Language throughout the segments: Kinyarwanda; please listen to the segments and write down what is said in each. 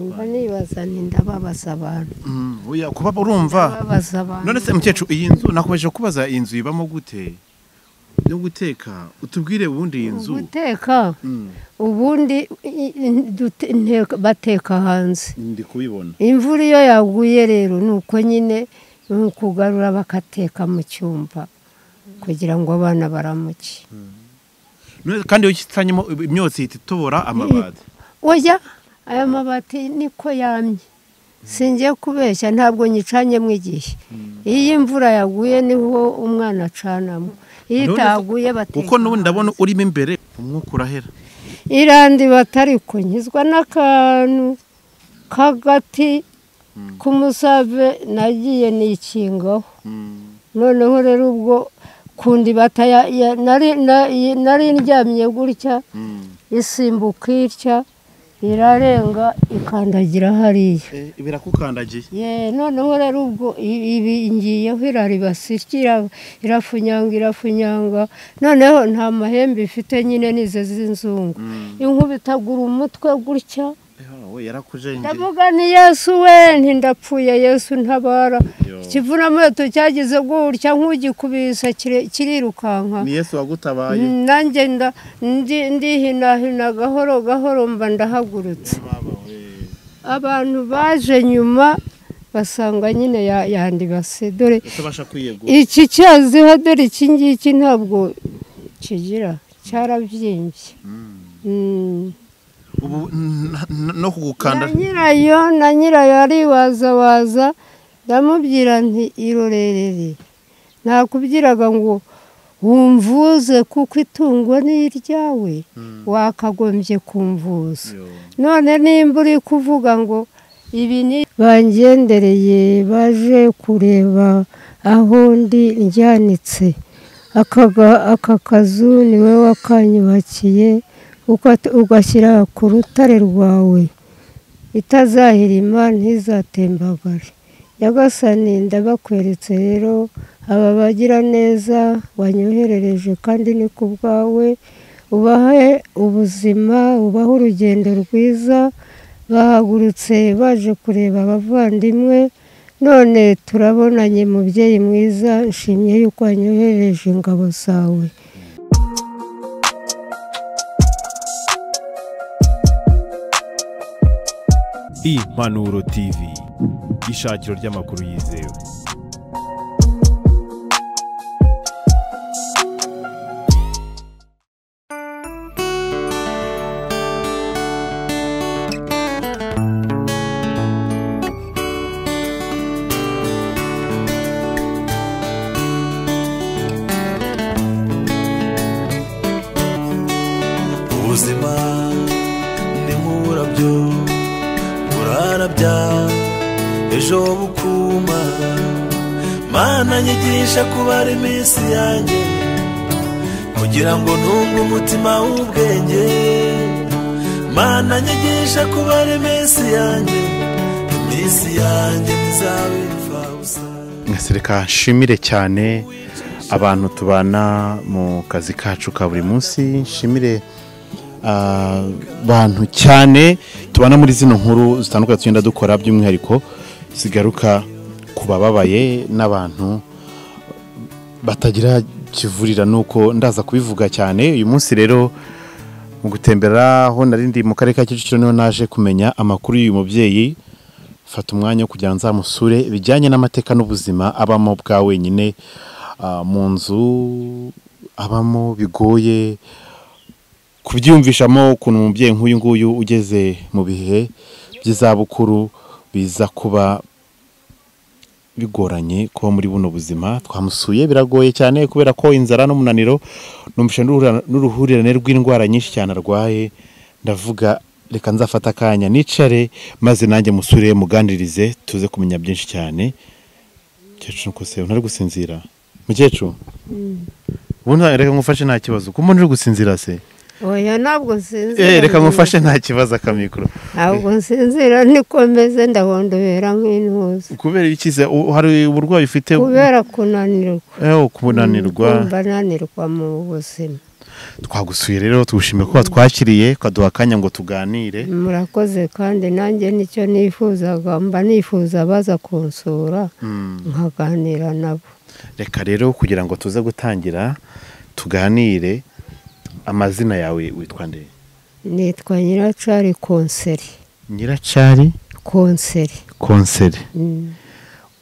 Mba nibaza nti ndababaza abantu. Oya, kuba urumva. Ndababaza abantu. None se mukecuru, iyi nzu nakomeje kubaza, iyi nzu ibamo gute yo guteka? Utubwire ubundi iyi nzu. Guteka, ubundi bateka hanze. Ndi kubibona. Imvura iyo yaguye rero ni uko nyine, ni ukugarura bakateka mu cyumba kugira ngo abana baramuke. None kandi iyo ukitanyemo imyotsi ihita itobora amabati? Oya, aya mabati niko yamye, singiye kubeshya, ntabwo nyicanyemo igihe. Iyo imvura yaguye niho umwana acanamo, iyo itaguye bateka Kuko n'ubundi ndabona hanze. urimo imbere umwuka urahera. Irandi batariko nkizwa n'akantu k'agati k'umusave nagiye nikingaho. Noneho rero ubwo kundi bata nari ndyamye gutya, isimbuka itya, irarenga ikandagira hariya. Birakukandagiye? Ye, noneho rero ubwo ibi ngiyeho iraribasa itya, irafunyanga, irafunyanga. Noneho nta mahembe ifite nyine, nize z'inzungu, inkubitagura umutwe gutya. We, yarakujengeye. Ndavuga ni Yesu we, nti ndapfuye, Yesu ntabara. Yo. Ikivunamuheto cyagize gutya nk'ugikubise kirirukanka. Ni Yesu wagutabaye. Nanjye ndihinahina gahoro gahoro, mba ndahagurutse. Baba we. Abantu baje nyuma basanga nyine yandibase, dore Utabasha kwiyegura. iki cyaziho, dore iki ngiki ntabwo kigira, cyarabyimbye. Ubu no kugukanda. Na nyirayo ariwazawaza. Ndamubwira nti irorerere, nakubwiraga ngo wumvuze kuko itungo ni iryawe, wakagombye kumvuza. Yo. None nimba uri kuvuga ngo ibi ni bangendereye baje kureba aho ndi njyanitse, aka kazu niwe wakanyubakiye, ugashyira ku rutare rwawe, itazahirima ntizatembagare. Nyagasani, ndabakweretse rero aba bagira neza wanyoherereje, kandi ni ku bwawe. Ubahe ubuzima, ubahe urugendo rwiza. Bahagurutse baje kureba abavandimwe, none turabonanye. Mubyeyi mwiza, nshimye yuko wanyoherereje ingabo zawe. Impanuro TV, ishakiro ry'amakuru yizewe. Ubuzima ni nk'uburabyo, burarabya ejo bukuma. Mana, nyigisha kubara iminsi yanjye kugira ngo ntunge umutima w'ubwenge. Mana, nyigisha kubara iminsi yanjye, iminsi yanjye ntizabe imfabusa. Reka nshimire cyane abantu tubana mu kazi kacu ka buri munsi, nshimire abantu cyane tubana muri zino nkuru zitandukanye tugenda dukora, by'umwihariko zigaruka ku bababaye n'abantu batagira kivurira, nuko ndaza kubivuga cyane. Uyu munsi rero mu gutembera aho nari ndi mu karere ka Kicukiro niho naje kumenya amakuru y'uyu mubyeyi, fata umwanya wo kugira ngo nzamusure bijyanye n'amateka n'ubuzima abamo bwa wenyine, mu nzu abamo. Bigoye kubyiyumvishamo ukuntu umubyeyi nk'uyu nguyu ugeze mu bihe by'izabukuru biza kuba bigoranye kuba muri buno buzima. Twamusuye biragoye cyane kubera ko inzara n'umunaniro, numvise n'uruhurirane rw'indwara nyinshi cyane arwaye. Ndavuga reka nzafata akanya nicare maze nanjye musure, muganirize, tuze kumenya byinshi cyane. Mukecuru, nuko se ntari gusinzira mukecuru? Ubundi reka ngufashe, nta kibazo. Ko mbona uri gusinzira se? Oya, ntabwo nsinzira. Reka ngufashe, nta kibazo, akamikoro. Ntabwo nsinzira, niko meze, ndahondobera nk'intuza. Kubera iki se? Hari uburwayi ufite? Kubera kunanirwa. Kunanirwa. Kumva nanirwa mu buzima. Twagusuye rero tugushimiye ko watwakiriye ukaduha akanya ngo tuganire. Murakoze, kandi nanjye nicyo nifuzaga, mba nifuza baza kunsura nkaganira nabo. Reka rero kugira ngo tuze gutangira tuganire, amazina yawe witwa nde? Nitwa Nyiracari Konseri. Nyiracari Konseri. Konseri.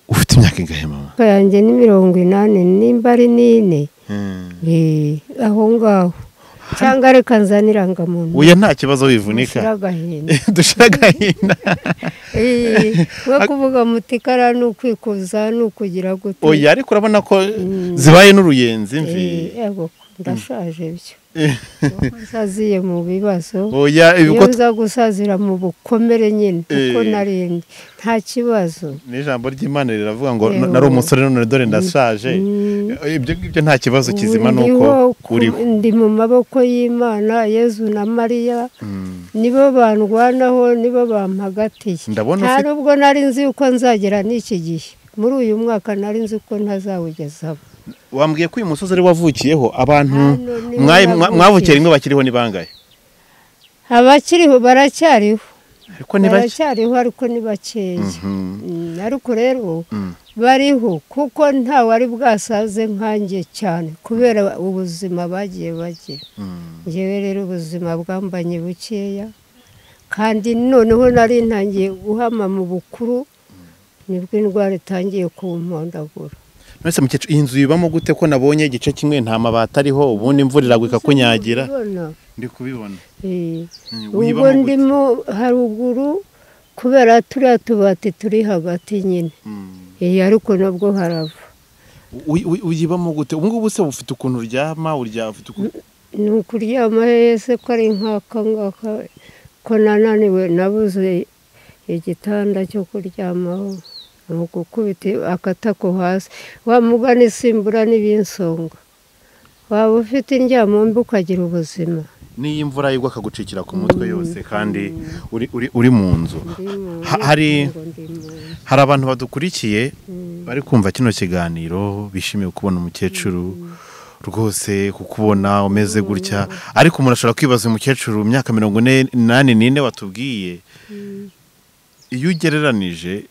Ufite imyaka ingahe mama? Yanjye ni 80 nimba ari 4. Aho ngaho. Cyangwa reka nzanira ngamuntu. Oya nta kibazo wivunika. Dushira agahinda. We kuvuga mutikara n'ukwikuza n'ukugira gute. Oya ariko urabona ko zibaye n'uruyenzi mvi. Yego ndashaje byo. Nsaziye mu bibazo. Oya iyo nza gusazira mu bukomere nyine kuko narindi nta kibazo. N'ijambo ry'Imana riravuga ngo nari umusore none dore ndashaje. Ibyo ngibyo nta kibazo kizima nuko uriho. Ndi mu maboko y'Imana, Yezu na Mariya nibo bandwanaho, nibo bampagatiye. Nta nubwo nari nzi uko nzagera n'iki gihe. Muri uyu mwaka nari nzi ko ntazawugezaho. Wambwiye ko uyu musozi ari wavukiyeho, abantu mwavukiye rimwe bakiriho ni bangahe? Abakiriho baracyariho. Ariko ni bake. Baracyariho ariko ni bakeya. Ariko rero bariho kuko nta wari bwasaze nkanjye cyane kubera ubuzima bagiye bagira. Njyewe rero ubuzima bwambanye bukeya, kandi noneho nari ntangiye guhama mu bukuru, nibwo indwara itangiye kumpondagura. None se mukecuru iyi nzu ibamo gute ko nabonye igice kimwe nta mabati ariho, ubundi imvura iragwa ikakunyagira? Ndi kubibona. Ubwo ndimo haruguru kubera turiya tubati turi hagati nyine. Ariko nabwo harava. Uyibamo gute? Ubu ngubu se ufite ukuntu uryama, urya ufite ukuntu? Ni ukuryama hese ko ari nk'aka ngaka ko nananiwe, nabuze igitanda cyo kuryamaho. Gukubita akatako hasi wa mugani simbura n'ibinsonga, waba ufite indyamo mbi ukagira ubuzima. N'iyo imvura igwa akagucikira ku mutwe yose kandi uri mu nzu. Hari abantu badukurikiye bari kumva kino kiganiro bishimiye kubona umukecuru rwose, kukubona umeze gutya, ariko umuntu ashobora kwibaza umukecuru imyaka 44 watubwiye, iyo ugereranije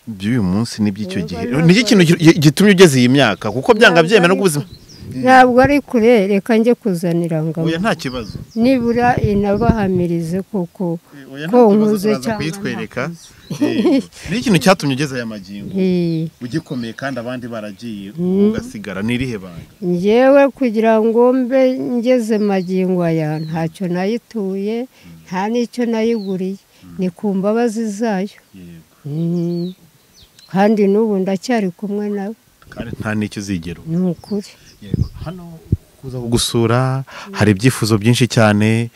by'uyu munsi n'iby'icyo gihe, ni ikintu gitumye ugeze iyi myaka? Kuko byanga byemera n'ubuzima ntabwo ari kure. Reka njye kuzanira ngabo. Oya nta kibazo, nibura inabahamirize kuko ko nkuze cyane kuyitwereka. Ni ikintu cyatumye ugeze aya magingo ugikomeye kandi abandi baragiye ugasigara, n'irihe banga? Njyewe kugira ngo mbe ngeze magingo aya ntacyo nayituye, nta n'icyo nayiguriye, ni ku mbabazi zayo. Kandi n'ubu ndacyari kumwe nawe, kandi nta n'icyo uzigera. Ni ukuri. Hano kuza kugusura hari ibyifuzo byinshi cyane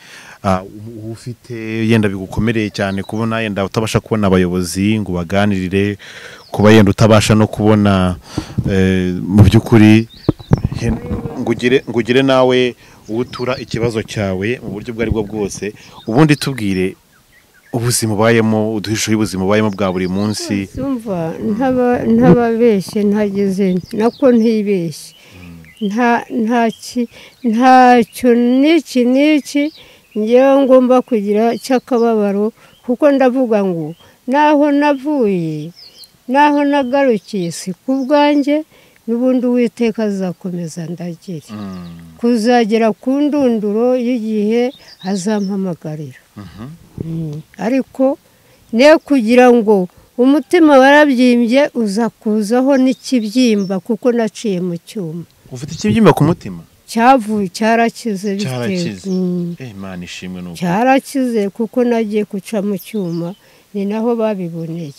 ufite, yenda bigukomereye cyane kubona yenda utabasha kubona abayobozi ngo baganirire, kuba yenda utabasha no kubona mu by'ukuri ngugire nawe utura ikibazo cyawe mu buryo ubwo ari bwo bwose. Ubundi tubwire ubuzima ubayemo, uduhisho y'ubuzima ubayemo bwa buri munsi. Umva ntababeshye, ntageze nako ntibeshye, ntacyo n'iki n'iki ngewe ngomba kugira cy'akababaro, kuko ndavuga ngo naho navuye naho nagarukiye si ku bwanjye, n'ubundi Uwiteka azakomeza ndagire kuzagera ku ndunduro y'igihe azampamagarira. Ariko ne kugira ngo umutima warabyimbye uza kuzaho n'ikibyimba, kuko naciye mu cyuma. Ufite ikibyimba ku mutima? Cyavuye cyarakize. Imana ishimwe nuko cyarakize, kuko nagiye guca mu cyuma, ni naho babiboneye.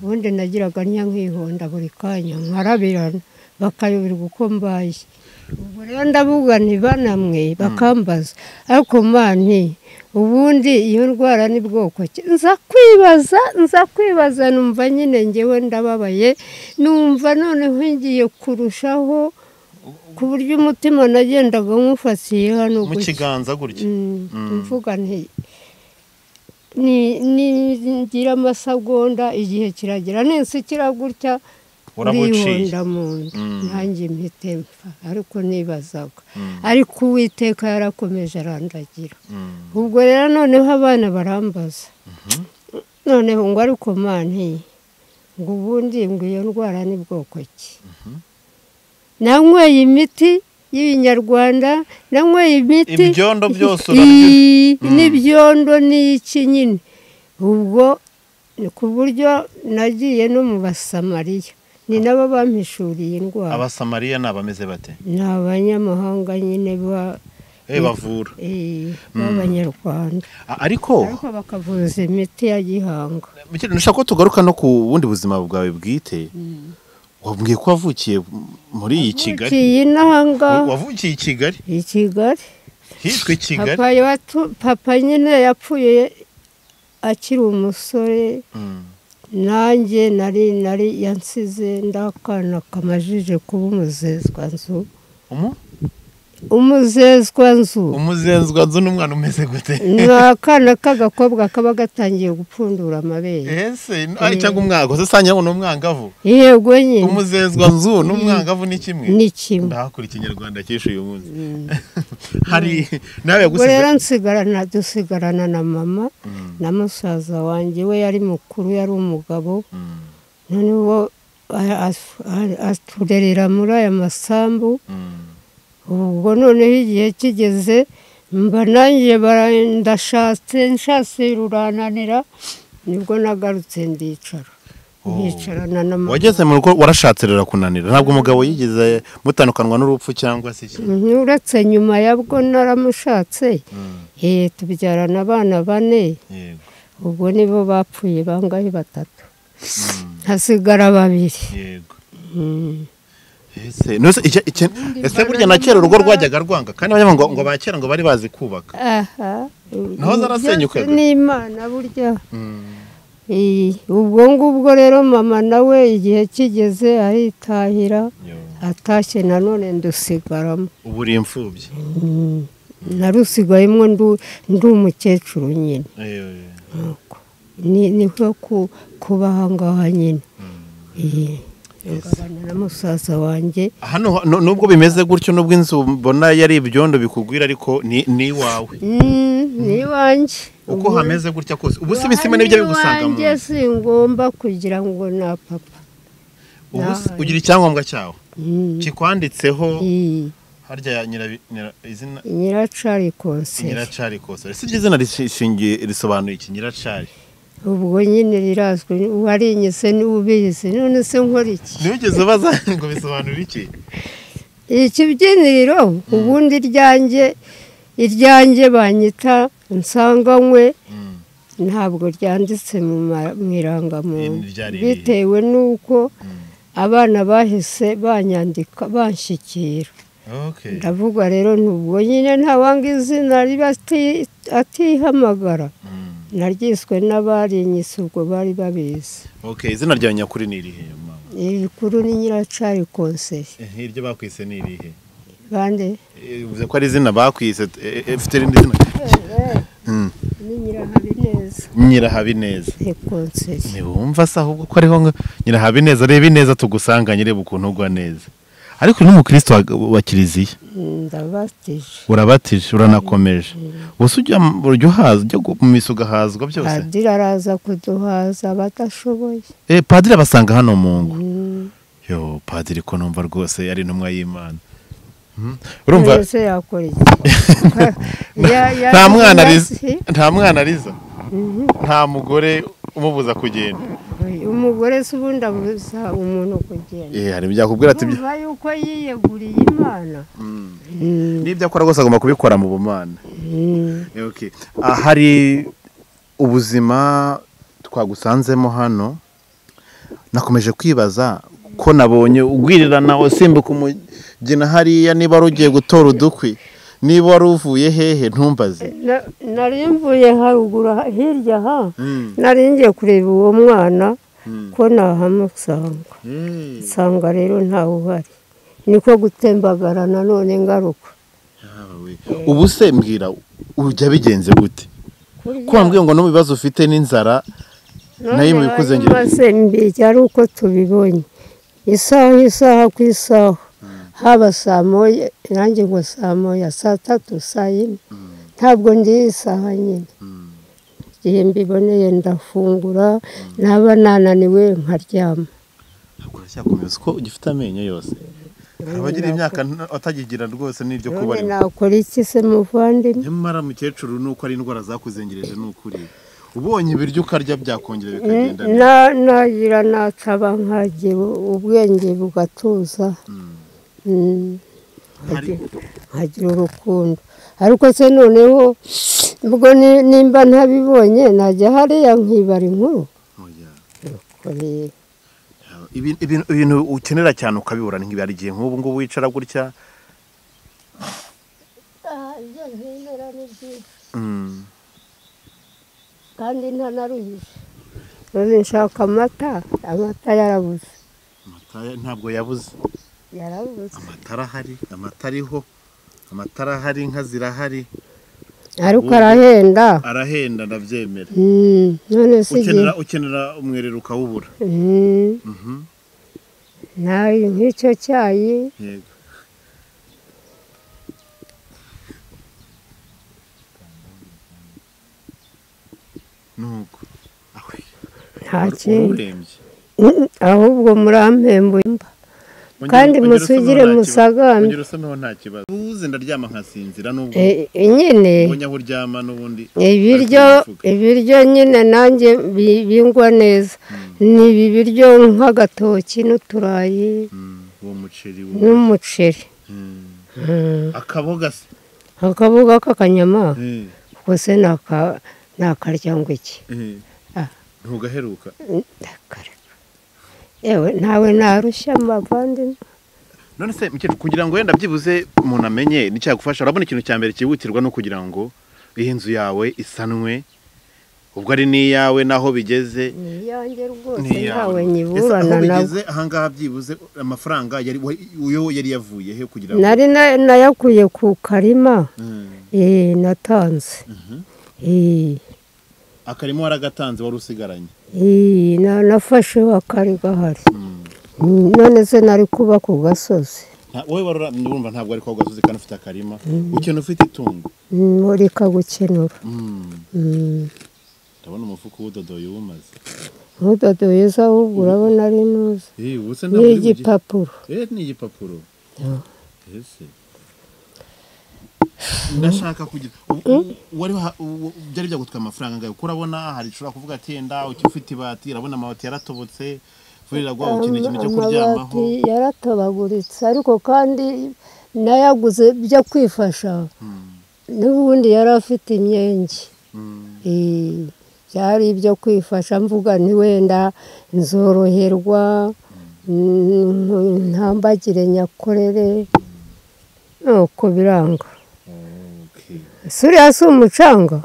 Ubundi nagiraga nkihonda buri kanya nkarabirana, bakayoberwa uko mbaye. Ubwo rero ndavuga nti banamwe bakambaza, ariko mani ubundi iyo ndwara ni bwoko ki? Nza kwibaza numva nyine ngewe ndababaye, numva noneho ngiye kurushaho ku buryo umutima nagendaga nywufatiye hano mu kiganza gutya. Mvuga nti ni ngira amasegonda igihe kiragera ninsikira gutya Urihonda mu nda nanjye mpite mpfa, ariko nibazaga. Ariko Uwiteka yarakomeje arandagira. Ubwo rero noneho abana barambaza, noneho ngo ariko mani ngo ubundi ngo iyo ndwara ni bwoko ki? Nanyweye imiti y'ibinyarwanda, nanyweye imiti ibyondo byose n'ibyondo n'iki nyine. Ubwo ku buryo nagiye no mu Basamariya, ni nabo bampishuriye indwara. Abasamariya ni abameze bate? Ni abanyamahanga nyine bavura b'Abanyarwanda, ariko bakavuza imiti ya gihanga. Nshaka ko tugaruka no ku bundi buzima bwawe bwite. Wabwiye ko wavukiye muri iyi Kigali? Wavukiye i Kigali? I Kigali. Hitwe Kigali? Papa nyine yapfuye akiri umusore, nanjye nari yansize ndakana kamajije kuba umuzezwa nzu. Umuzezwa nzu. Umuzezwa nzu n'umwana umeze gute? Ni akana k'agakobwa kaba gatangiye gupfundura amabere. Ese ari cyangwa umwangavu? Se sanya ngo n'umwangavu? Yego nyine. Umuzezwa nzu n'umwangavu ni kimwe? Ni kimwe. Ndahakura ikinyarwanda cyishe uyu munsi. Hari nawe yagusize. Rero nsigarana dusigarana na mama na musaza wanjye, we yari mukuru, yari umugabo. Noneho aturerera muri aya masambu. Ubwo noneho igihe kigeze mba nanjye ndashatse nshatse rurananira, nibwo nagarutse ndicara. Nkicarana na mama. Wageze mu rugo warashatse rurakunanira? Ntabwo umugabo yigeze mutandukanwa n'urupfu cyangwa se iki? Uretse nyuma yabwo naramushatse, tubyarana abana 4. Ubwo nibo bapfuye bangahe 3, hasigara 2. Yego. Ese burya na kera urugo rwajyaga rwanga, kandi abanyamahanga ngo ba kera ngo bari bazi kubaka. Aha. Naho zarasenyukaga. N'Imana burya. Ubwo ngubwo rero mama nawe igihe kigeze aritahira, atashye nanone ndusigaramo. Ubu uri imfubyi? Narusigayemo ndi umukecuru nyine. Niho kuba aha ngaha nyine. Na musaza wanjye hano. Nubwo bimeze gutyo, nubwo inzu mbona yari ibyondo bikugwira, ariko ni iwawe. Ni iwanjye. Uko hameze gutya kose ubu si ibisima nibyo bigusanga mu nzu? Singomba kugira ngo na papa. Ubu ugira icyangombwa cyawe kikwanditseho harya izina Nyiracari Konseri. Nyiracari Konseri. Si izina rishingiye risobanuye iki Nyiracari? Ubwo nyine rirazwi, uwarinyise n'ubizi. None se nkora iki? Ntiwigeze ubaza ngo bisobanura iki? Ikibyiniriro ubundi iryanjye banyita Nsanganywe, ntabwo ryanditse mu irangamuntu, bitewe n'uko abana bahise banyandika banshyikira. Ndavuga rero nubwo nyine ntawanga izina riba atihamagara, naryiswe n'abarinyise ubwo bari babizi. Izina ryawe nyakuri ni irihe mama? Irikuru ni Nyiracari Konseri. Iryo bakwise ni irihe? Bande? Uvuze ko ari izina bakwise, ufite irindi zina? Ni Nyirahabineza. Nyirahabineza. Konseri. Ntiwumva se ahubwo ko ariho Nyirahabineza? Reba ineza tugusanganye, reba ukuntu ugwa neza. Ariko ni umukristo wa Kiliziya? Ndabatije. Urabatije, uranakomeje. Ubuse ujya uhaza, ujya mu misa ugahazwa byose? Padiri araza kuduhaza abadashoboye. Padiri abasanga hano mu ngo. Yo, padiri ko numva rwose ari intumwa y'Imana. Urumva se yakora iki? Nta mwana ariza, nta mwana ariza. Nta mugore umubuza kugenda. Umugore se ubundi abuza umuntu kugenda? Hari ibyo akubwira ati urumva yuko yiyeguriye Imana. N'ibyo akora rwose agomba kubikora mu bumana. Hari ubuzima twagusanzemo hano, nakomeje kwibaza ko nabonye ugwirirana usimbuka umugina hariya, niba wari ugiye gutora udukwi, niba wari uvuye hehe ntumbaze. Nari mvuye haruguru hirya ha, nari ngiye kureba uwo mwana ko nahamusanga, nsanga rero ntawe uhari, niko gutembagara nanone ngaruka. Ubu se mbwira ujya bigenze gute? Ko wambwiye ngo no mu bibazo ufite n'inzara nayo mubikuze ngira. Maze mbijya ari uko tubibonye. Isaha ku isaha, haba saa moya, nanjye ngo saa moya, saa tatu, saa yine, ntabwo ndiye isaha nyine. Igihe mbiboneye ndafungura, naba nananiwe nkaryama. Uracyakomeza ko ugifite amenyo yose? Abagira imyaka atagigira rwose n'ibyo kuba arimo. Nakora iki se muvandimwe? Nyamara mukecuru nuko ari indwara zakuzengereje n'ukuri. Ubonye ibiryo ukarya byakongera bikagenda neza. Nagira nacaba nkagira ubwenge bugatuza. Nkagira urukundo. Ariko se noneho ubwo nimba ntabibonye najya hariya nkibara inkuru. Ibintu ukenera cyane ukabibura ni nk'ibari igihe nk'ubu ngubu wicara gutya. Ibyo nkenera ni byinshi. Kandi ntanaruhije. Nshaka amata, amata yarabuze. Amata ntabwo yabuze. Yarabuze. Amata arahari, amata ariho, amata arahari, inka zirahari. Ariko arahenda. Arahenda ndabyemera. None se ukenera umwerero ukawubura. Nayo nk'icyo cyayi. Yego. Nuko ahubwo murampembuye kandi musugire musagambe. Ongera usomeho nta kibazo. Uze ndaryama nkasinzira nubwo nyine ubonye aho uryama n'ubundi ibiryo nyine nanjye bingwa neza. Ni ibi biryo nk'agatoki n'uturayi n'umuceri. Akaboga se? Akaboga k'akanyama ubwo se nakarya ngo iki? Ntugaheruka? Yewe ntawe narushya mavandimwe. None se kugira ngo wenda byibuze umuntu amenye n'icyagufasha, urabona ikintu cya mbere cyihutirwa no kugira ngo iyi nzu yawe isanwe, ubwo ari n'iyawe naho bigeze. Ni iyanjye rwose ntawe nyiburana nabo. Bigeze ahangaha byibuze amafaranga yari uyo yari yavuye he kugira ngo nari nayakuye ku karima natanze. Akarima waragatanze wari usigaranye? Nafashe akari gahari. None se nari kuba ku gasozi. Wowe urumva ntabwo ari ku gasozi kandi ufite akarima, ukena ufite itungo. Muri kagukenura. Ndabona umufuka uwudodoye uwumaze. Udodoye se ahubwo urabona ari nuza. Ni igipapuro. Ni igipapuro. Ese ndashaka kugira wari byari byagutwa amafaranga ngayo kuko urabona hari ushobora kuvuga ati nda ukifite ibati, urabona amabati yaratobotse, imvura iragwa ukeneye ikintu cyo kuryamaho. Amabati yaratobaguritse ariko kandi nayaguze byo kwifasha. N'ubundi yari afite imyenge. Byari ibyo kwifasha mvuga ni wenda nzoroherwa ntambagire nyakorere nuko biranga. Suriya si umucanga?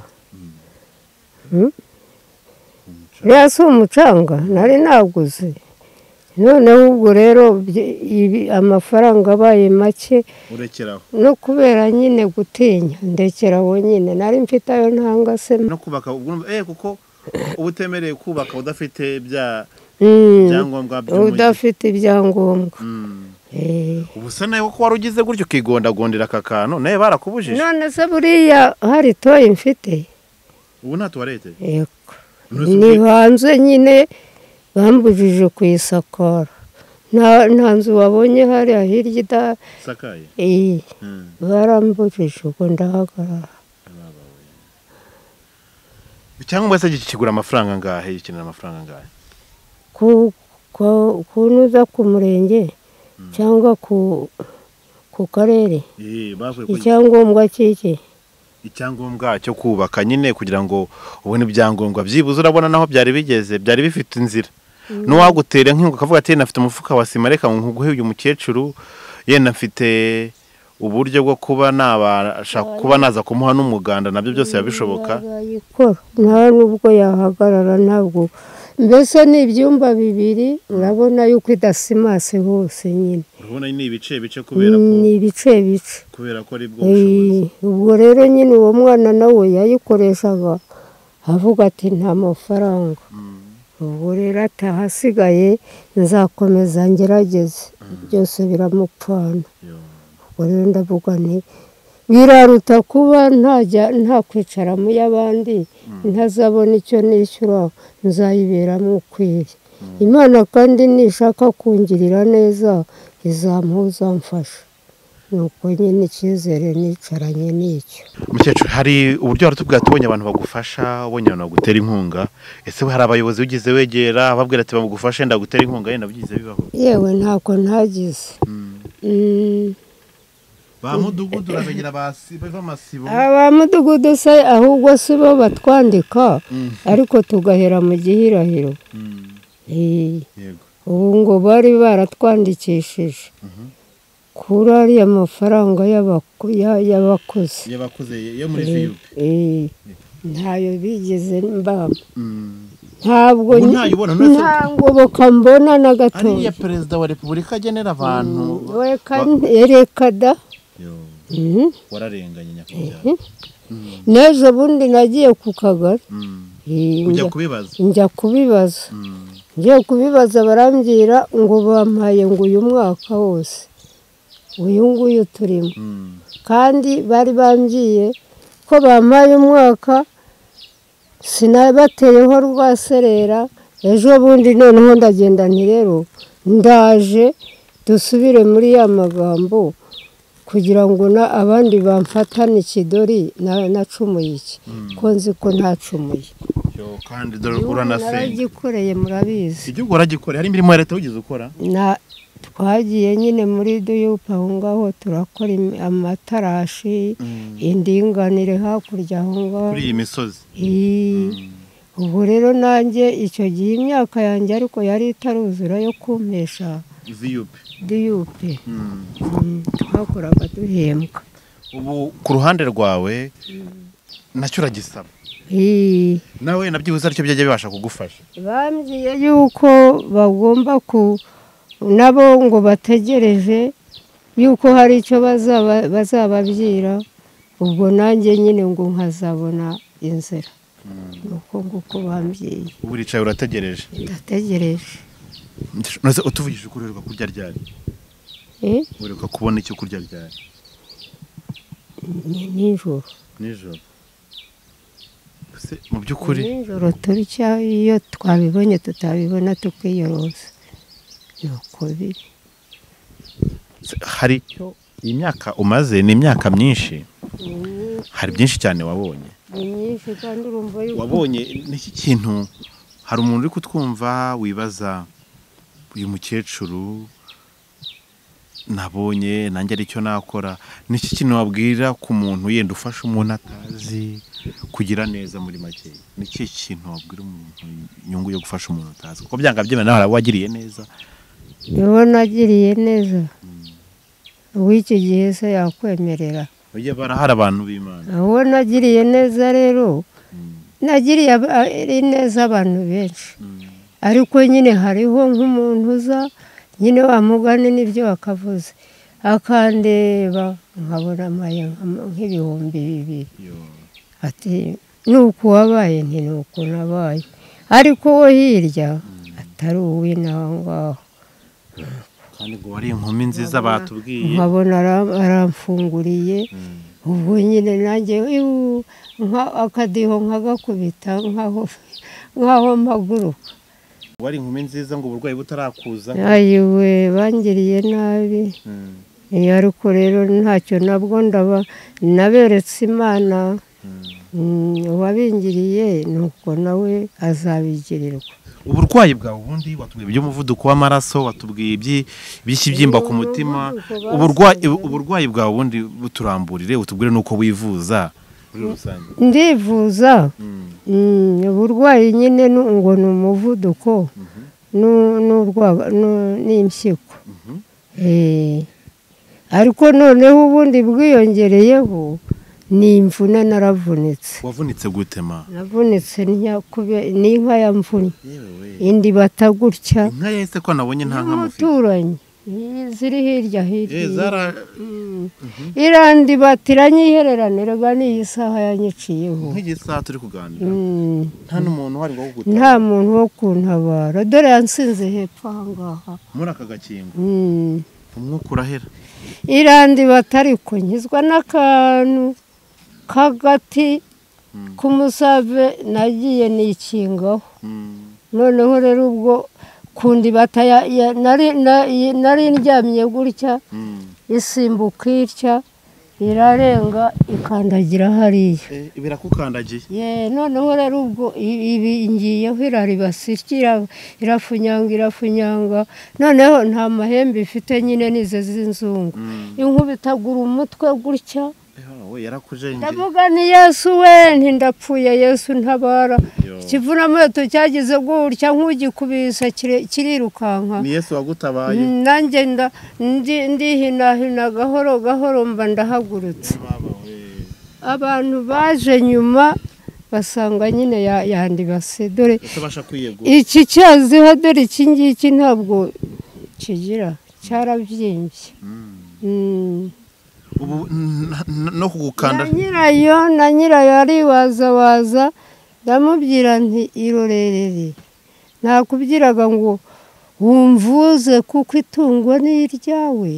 Uriya si umucanga nari naguze. Noneho ubwo rero amafaranga abaye make no kubera nyine gutinya ndekeraho nyine nari mfite ayo ntanga se. No kubaka kuko uba utemereye kubaka udafite ibyangombwa by'umujyi. Udafite ibyangombwa. Ubu se nawe ko wari ugize gutyo ukigondagondera aka kantu nawe barakubujije? None se buriya hari toyi mfite? Ubu nta tuwarete? Yego. Ni hanze nyine bambujije kuyisakara. Nta nzu wabonye hariya hirya idasakaye? Barambujije ubwo ndahagarara. Icyangombwa se kigura amafaranga angahe? Gikenera amafaranga angahe? Kunuza ku murenge cyangwa ku karere. Icyangombwa cy'iki? Icyangombwa cyo kubaka nyine kugira ngo ubone ibyangombwa byibuze. Urabona naho byari bigeze, byari bifite inzira. N'uwagutera nk'ingo akavuga ati nafite umufuka wa sima reka nkuguhe uyu mukecuru, yenda mfite uburyo bwo kuba nabasha kuba naza kumuha n'umuganda, nabyo byose yabishoboka. Nta nubwo yahagarara ntabwo. Mbese ni ibyumba bibiri, urabona yuko idasimase hose nyine. Urabona ni ibice bice kubera ko ni ibice bice kubera ko ari bwo bushobozi. Ubwo rero nyine uwo mwana nawe yayikoreshaga avuga ati nta mafaranga. Ubwo rero atahasigaye nzakomeza ngerageze, byose biramupfana. Ubwo rero ndavuga nti biraruta kuba ntajya nta kwicara mu y'abandi, ntazabona icyo nishyura, nzayiberamo ukwiye. Imana kandi nishaka kungirira neza izampuza mfasha. Nuko nyine icyizere nicaranye n'icyo. Mukecuru, hari uburyo waratubwira tubonye abantu bagufasha, ubonye abantu bagutera inkunga. Ese hari abayobozi ugize wegera ababwira ati bamugufashe ndagutera inkunga, yenda byize bibaho? Yewe ntako ntagize. Ba mudugudu urabegera bava amasibo. Aba mudugudu se ahubwo si bo batwandika, ariko tugahera mu gihirahiro. Yego. Ubu ngo bari baratwandikishije kuri ariya mafaranga y'abakozi. Y'abakozi yo muri VUP. Ntayo bigeze mbamba. Ntabwo nta ngoboka mbona na gatoya. Ariya perezida wa Repubulika agenera abantu. Reka da. Wararenganye nyakubahwa. N'ejo bundi nagiye ku kagari. Ujya kubibaza? Njya kubibaza. Ngiye kubibaza barambwira ngo bampaye ngo uyu mwaka wose uyu nguyu turimo. Kandi bari bambwiye ko bampaye umwaka, sinabateyeho rwaserera. Ejo bundi noneho ndagenda nti rero ndaje dusubire muri ya magambo kugira ngo na abandi bamfatane ikidori nacumuye iki, ko nzi ko ntacumuye. Kandi dore uranasenga. Naragikoreye murabizi. Igihugu waragikoreye, hari imirimo ya leta wigeze ukora? Twagiye nyine muri duyupa aho ngaho turakora amatarashi, indinganire hakurya aho ngaho. Kuri iyi misozi. Ubu rero nanjye icyo gihe imyaka yanjye ariko yari itaruzura yo kumpesha VUP. DUP. Twakoraga duhembwa. Ubu ku ruhande rwawe nacyo uragisaba? Nawe nabyibuze aricyo byajya bibasha kugufasha. Bambwiye yuko bagomba ku nabo ngo bategereje yuko hari icyo bazababyira, ubwo nanjye nyine ngo nkazabona inzira. Nuko nguko bambwiye. Ubu uricaye urategereje? Ndategereje. None utuvugije ukuri uheruka kurya ryari? Uheruka kubona icyo kurya ryari? Ni nijoro. Nijoro. Mu by'ukuri nijoro turya, iyo twabibonye tutabibona tukiyoroza. Nuko biri. Hari icyo iyi myaka umaze ni imyaka myinshi, hari byinshi cyane wabonye. Ni myinshi kandi urumva yuko wabonye n'iki kintu. Hari umuntu uri kutwumva wibaza uyu mukecuru nabonye nanjye aricyo nakora, n'iki kintu wabwira ku muntu yenda ufasha umuntu atazi kugira neza muri make? N'iki kintu wabwira umuntu inyungu yo gufasha umuntu atazi, kuko byanga byemera nawe wagiriye neza? Niba nagiriye neza uw'iki gihe se yakwemerera? Oya, barahari abantu b'Imana. Uwo nagiriye neza rero, nagiriye neza abantu benshi, ariko nyine hariho nk'umuntu uza nyine wamugane n'ibyo akavuze akandeba nkabona amaye nk'ibihumbi 2000, ati nuko wabaye, nti nuko nabaye, ariko wo hirya atari uw'inaho ngaho. Kandi ngo wari inkumi nziza batubwiye. Nkabona aramfunguriye, ubwo nyine nanjye akadiho nkagakubita nkaho mpaguruka. Wari inkumi nziza ngo uburwayi butarakuza. Ayiwe bangiriye nabi. Ariko rero ntacyo nabwo ndaba naberetse Imana. Uwabingiriye nuko nawe azabigirirwa. Uburwayi bwawe ubundi watubwiye iby'umuvuduko w'amaraso, watubwiye iby'ikibyimba ku mutima. Uburwayi bwawe ubundi buturamburire, utubwire nuko wivuza muri rusange. Ndivuza. Uburwayi nyine ngo ni umuvuduko n'impyiko. Ariko noneho ubundi bwiyongereyeho ni imvune, naravunitse. Wavunitse gute ma? Navunitse n'inka yamvunye. Indi batagutya. Inka yese ko nabonye nta nka mufite. Umuturanyi Ziri hirya hirya. Irandibata iranyihereranira n'iyi saha yanyiciyeho. Nk'iyi saha turi kuganira. Nta n'umuntu uhari ngo kugutabara. Nta muntu wo kuntabara. Dore yansinze hepfo aha ngaha. Muri aka gakingo. Umwuka urahera. Irandibata ariko nkizwa n'akantu k'agati k'umusave nagiye nikingaho. Noneho rero ubwo kundibata nari ndyamye gutya isimbuka itya irarenga ikandagira hariya. Birakukandagiye. Ye, noneho rero ubwo ibi ngiyeho iraribasa irafunyanga irafunyanga, noneho nta mahembe ifite nyine nize z'inzungu. Inkubitagura umutwe gutya. Ndavuga ni Yesu we, nti ndapfuye Yesu ntabara. Ikivunamuheto cyagize gutya nk'ugikubise kirirukanka. Ni Yesu wagutabaye. Nanjye ndihinahina gahoro gahoro mba ndahagurutse. Abantu baje nyuma basanga nyine yandibase. Dore iki cyaziho, dore iki ngiki ntabwo kigira, cyarabyimbye. Ubu no kugukanda na nyirayo ariwazawaza, ndamubwira nti irorerere, nakubwiraga ngo wumvuze kuko itungo ni iryawe,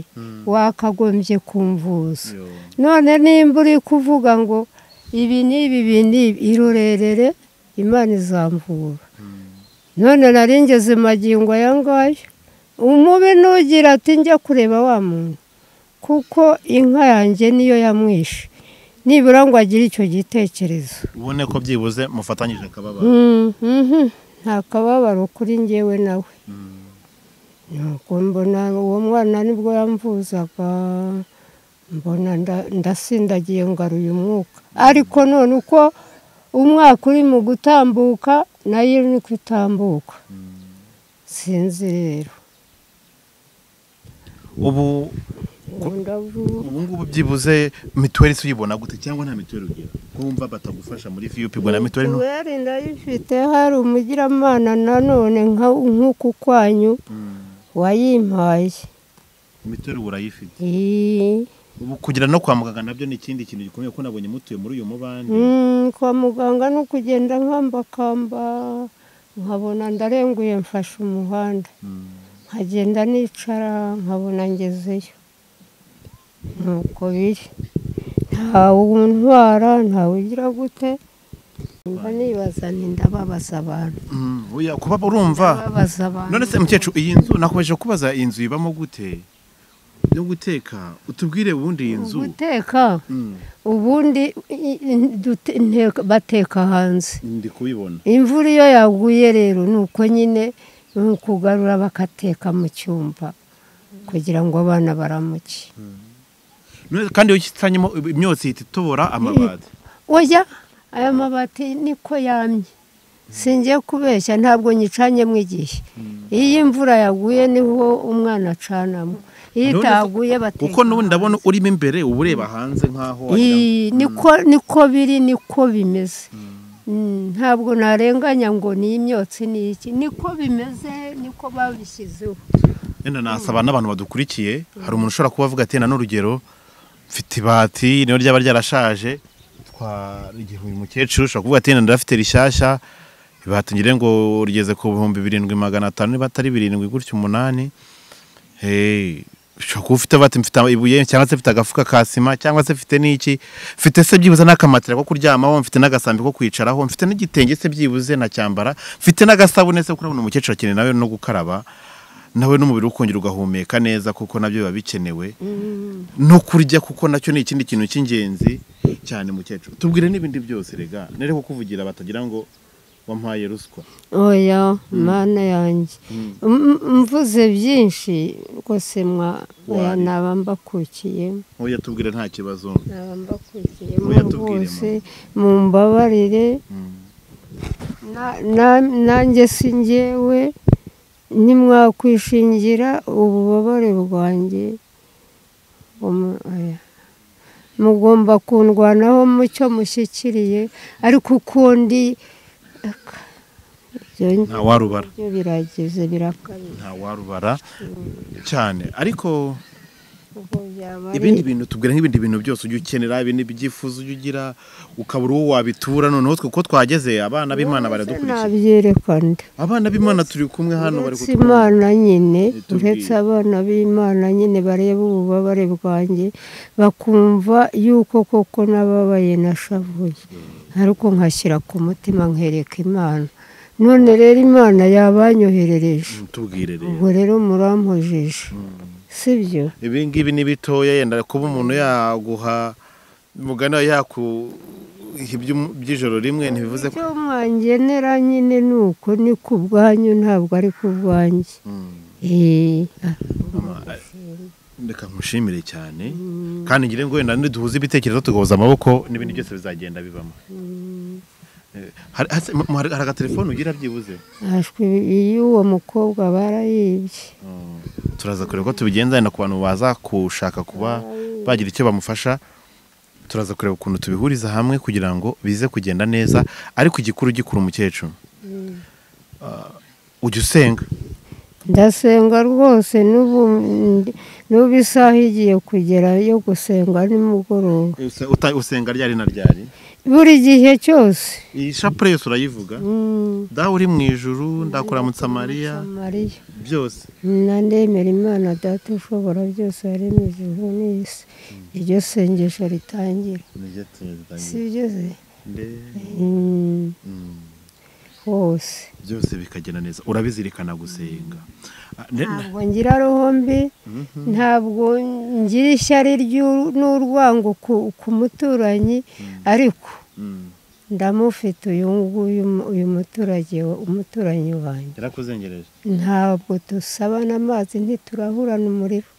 wakagombye kumvuza. None nimba uri kuvuga ngo ibi n'ibi ibi n'ibi, irorerere Imana izamvura. None nari ngeze magingo aya ngaya, umubi nugira ati njya kureba wa muntu, kuko inka yanjye niyo yamwishe, nibura ngo agire icyo gitekerezo. Ubone ko byibuze mufatanyije akababaro. Nta kababaro kuri njyewe nawe. Nuko mbona uwo mwana nibwo yamvuzaga, mbona ndasindagiye ngaruye umwuka. Ariko none uko umwaka uri mu gutambuka nayo niko itambuka. Sinzi rero. Ubu ngubu byibuze mituweli uyibona gute cyangwa nta mituweli ugira? Ko wumva batagufasha muri VUP ubwo na mituweli? Mituweli ndayifite, hari umugiramana nanone nk'uku kwanyu wayimpaye. Mituweli urayifite? Ubu kugira no kwa muganga nabyo ni ikindi kintu gikomeye, ko nabonye mutuye muri uyu mubande. Kwa muganga no kugenda nkambakamba nkabona ndarenguye mfashe umuhanda. Nkagenda nicara nkabona ngezeyo. Nuko biri, ntawe untwara, ntawe ugira gute. Mba nibaza nti ndababaza abantu. Oya kuba urumva. None se mukecuru iyi nzu nakomeje kubaza, iyi nzu ibamo gute? No guteka, utubwire ubundi iyi nzu. Guteka ubundi bateka hanze. Ndi kubibona. Imvura iyo yaguye rero nuko nyine kugarura bakateka mu cyumba kugira ngo abana baramuke. Kandi iyo kitanyemo imyotsi itobora amabati. Oya, aya mabati niko yamye. Singiye kubeshya ntabwo nyicanyemo igihe. Iyo imvura yaguye niho umwana acanamo. Iyo itaguye bateka. Kuko n'ubundi ndabona urimo imbere ubureba hanze nkaho wagira. Niko biri, niko bimeze. Ntabwo narenganya ngo ni imyotsi ni iki, niko bimeze, niko babishyizeho. Enda nasaba n'abantu badukurikiye, hari umuntu ushobora kuba avuga ati na n'urugero mfite ibati niyo ryaba ryarashaje, igihe uyu mukecuru ushobora kuvuga ati ndafite rishyashya, ibati ngire ngo rigeze ku 7500 niba atari 7 gutyo 8. Ushobora kuba ufite bati mfite ibuye cyangwa se mfite agafuka ka sima cyangwa se mfite n'iki, mfite se byibuze n'akamatera ko kuryamaho, mfite n'agasambi ko kwicaraho, mfite n'igitenge se byibuze na cyambara, mfite n'agasabune se kurabona umukecuru akeneye nawe no gukaraba, nawe n'umubiri ukongera ugahumeka neza kuko nabyo biba bikenewe, no kurya kuko nacyo ni ikindi kintu cy'ingenzi cyane. Mukecuru tubwire n'ibindi byose rega, nere kukuvugira batagira ngo wampaye ruswa. Oya mana yanjye, mvuze byinshi rwose oya naba mbakukiyemo. Oya tubwire nta kibazo. Naba mbakukiyemo rwose, mumbabarire. Nanjye si njyewe, ntimwakwishingira ububabare bwanjye. Mugomba kundwanaho mucyo mushyikiriye, ariko ukundi Nta warubara. Ibyo birageze birakabije. Nta warubara cyane. Ariko ibindi bintu tubwira nk'ibindi bintu byose ujya ukenera, ibindi byifuzo ujya ugira ukabura uwo wabitura. Noneho twe ko twageze abana b'Imana baradukurikiye. Nabyerekana. Abana b'Imana turi kumwe hano bari kutubwira. Imana nyine, uretse abana b'Imana nyine bareba ububabare bwanjye bakumva yuko koko nababaye nashavuye. Ariko nkashyira ku mutima nkereka Imana. None rero Imana yabanyoherereje. Tubwire rero. Ubwo rero murampojeje. Sibyo? Ibi ngibi ni bitoya yenda kuba umuntu yaguha mugana yaku by'ijoro rimwe ntibivuze ko icyo mwangenera nyine nuko ni ku bwanyu ntabwo ari ku bwanjye. Reka nkushimire cyane kandi ngire ngo wenda niduhuze ibitekerezo tugahuza amaboko n'ibindi byose bizagenda bibamo. Hari agatelefone ugira byibuze? Iyo uwo mukobwa barayibye. Turaza kureba ko tubigenza wenda ku bantu baza kushaka kuba bagira icyo bamufasha, turaza kureba ukuntu tubihuriza hamwe kugira ngo bize kugenda neza. Ariko igikuru gikuru umukecuru, ujya usenga? Ndasenga rwose, n'ubu isaha igiye kugera yo gusenga nimugoroba. Usenga ryari na ryari? Buri gihe cyose. Iyi shapure yose urayivuga? Dawe uri mu ijuru, ndakuramutsa Mariya, byose. Ndemera Imana Data ushobora byose yaremye ijuru n'isi. Iryo sengesho ritangira. Si byo se? Hose. Byose bikagenda neza. Urabizirikana gusenga. Ntabwo ngira roho mbi, ntabwo ngira ishyari n'urwango ku muturanyi, ariko ndamufite uyu nguyu, uyu muturage, umuturanyi wanjye. Yarakuzengereje? Ntabwo dusabana amazi, ntiturahurana umuriro.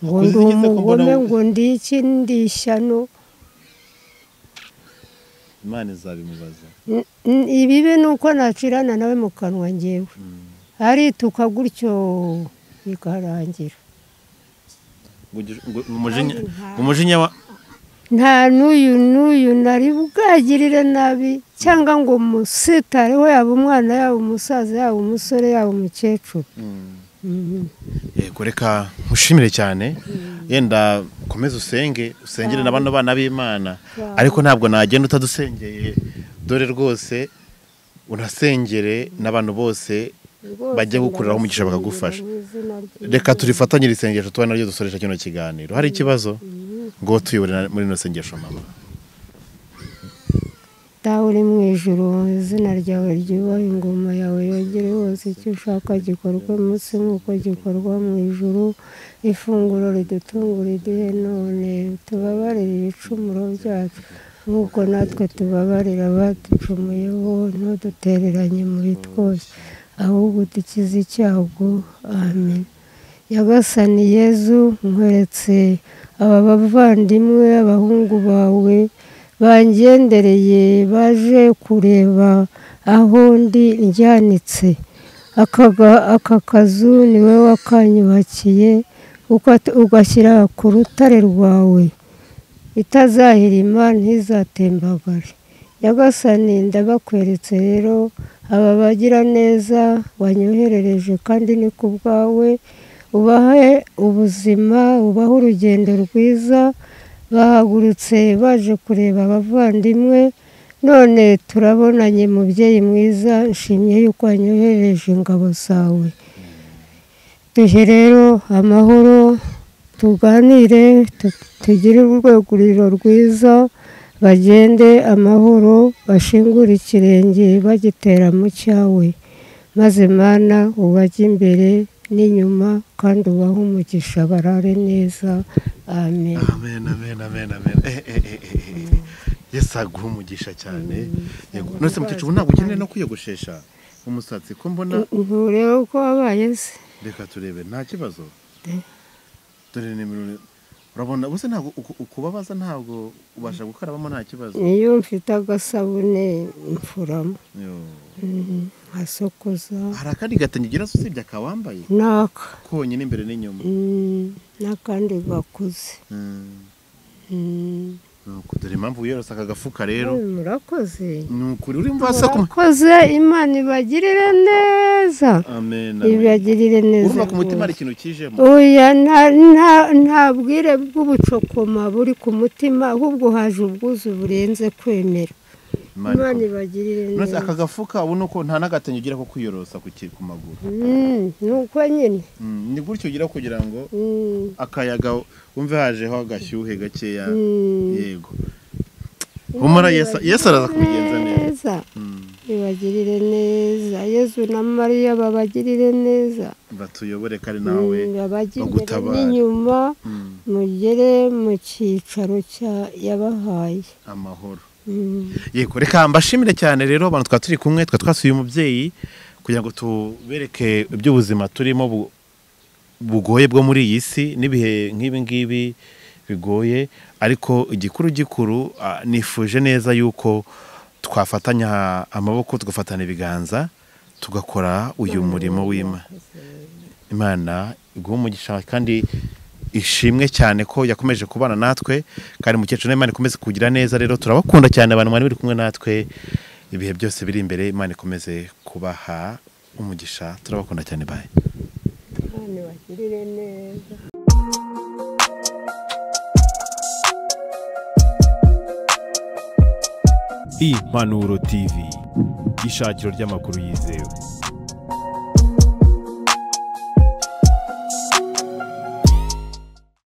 Ngo ndi umugome, ngo ndi iki, ndi ishyano. Imana izabimubaza. Ibibi ni uko nacirana nawe mu kanwa ngewe. Arituka gutyo bikarangira. Umujinya wa nta n'uyu n'uyu nari bwagirire nabi cyangwa ngo musitareho, yaba umwana, yaba umusaza, yaba umusore, yaba umukecuru. Yego, reka nkushimire cyane. Yenda komeza usenge, usengere na bano bana b'Imana, ariko ntabwo nagenda utadusengeye. Dore rwose unasengere n'abantu bose bajya gukuriraho umugisha bakagufasha. Reka turifatanyire isengesho tuba naryo dusoresha kino kiganiro. Hari ikibazo ngo tuyobore muri ino sengesho mama? Dawe uri mu ijuru, izina ryawe ryubahwe, ingoma yawe yogere hose, icyo ushaka gikorwe munsi nk'uko gikorwa mu ijuru. Ifunguro ridutunga riduhe none, tubabarire ibicumuro byacu nk'uko natwe tubabarira abaducumuyeho, ntudutereranye muri twose, ahubwo dukize icyago. Amen. Nyagasani Yezu, nkweretse aba bavandimwe, abahungu bawe bangendereye, baje kureba aho ndi njyanitse. Aka kazu niwe wakanyubakiye, ugashyira ku rutare rwawe, itazahirima ntizatembagare. Nyagasani ndabakweretse rero aba bagira neza wanyoherereje, kandi ni ku bwawe. Ubahe ubuzima, ubahe urugendo rwiza. Bahagurutse baje kureba abavandimwe, none turabonanye mubyeyi mwiza, nshimye yuko wanyoherereje ingabo zawe. Duhe rero amahoro, tuganire, tugire urweguriro rwiza, bagende amahoro, bashingure ikirenge bagitera mu cyawe. Maze Mana ubajye imbere n'inyuma, kandi ubahe umugisha, barare neza. Amen. Amen, amen, amen, amen. Yesu aguhe umugisha cyane. Yego. None se mukecuru ntabwo ukeneye no kwiyogoshesha umusatsi ko mbona? Nturebe uko wabaye se? Reka turebe, nta kibazo. Dore nimero urabona bose ntabwo ukubabaza, ntabwo ubasha gukarabamo nta kibazo. Niyo mfite agasabune mfuramo. Nkasokoza. Hari akandi gatenge ugira se usibye akawambaye? Naka. Konyine imbere n'inyuma. N'akandi gakuze. Nuko dore impamvu wiyorosa aka gafuka rero. Murakoze. Ni ukuri urumva se ko Murakoze, Imana ibagirire neza. Amen. Ibagirire neza. Urumva ku mutima hari ikintu kijemo? Oya, nta bwire bw'ubucokoma buri ku mutima, ahubwo haje ubwuzu burenze kwemera. Imana ibagirire None neza. aka gafuka ubu nuko nta n'agatenge ugira ko kwiyorosa ku maguru. Nuko nyine. Ni gutyo ugira kugira ngo akayaga wumve hajeho agashyuhe gakeya. Yego. Humura, Yesu araza kubigenza neza. Ibagirire neza. Yesu na Mariya babagirire neza. Batuyobore kandi nawe bagutabare n'inyuma, mugere mu cyicaro yabahaye amahoro. Yego, reka mbashimire cyane rero abantu twa turi kumwe, twa twasuye umubyeyi kugira ngo tubereke iby'ubuzima turimo bugoye bwo muri iyi si n'ibihe nk'ibi ngibi bigoye, ariko igikuru nifuje neza yuko twafatanya amaboko, tugafatana ibiganza, tugakora uyu murimo w'Imana. Imana iguhe umugisha kandi ishimwe cyane ko yakomeje kubana natwe, kandi mukecuru Imana ikomeze kugira neza. Rero turabakunda cyane abantu mwari bari kumwe natwe ibihe byose biri imbere, Imana ikomeze kubaha umugisha. Turabakunda cyane, bye. Imana ibagirire neza. Impanuro TV, ishakiro ry'amakuru yizewe.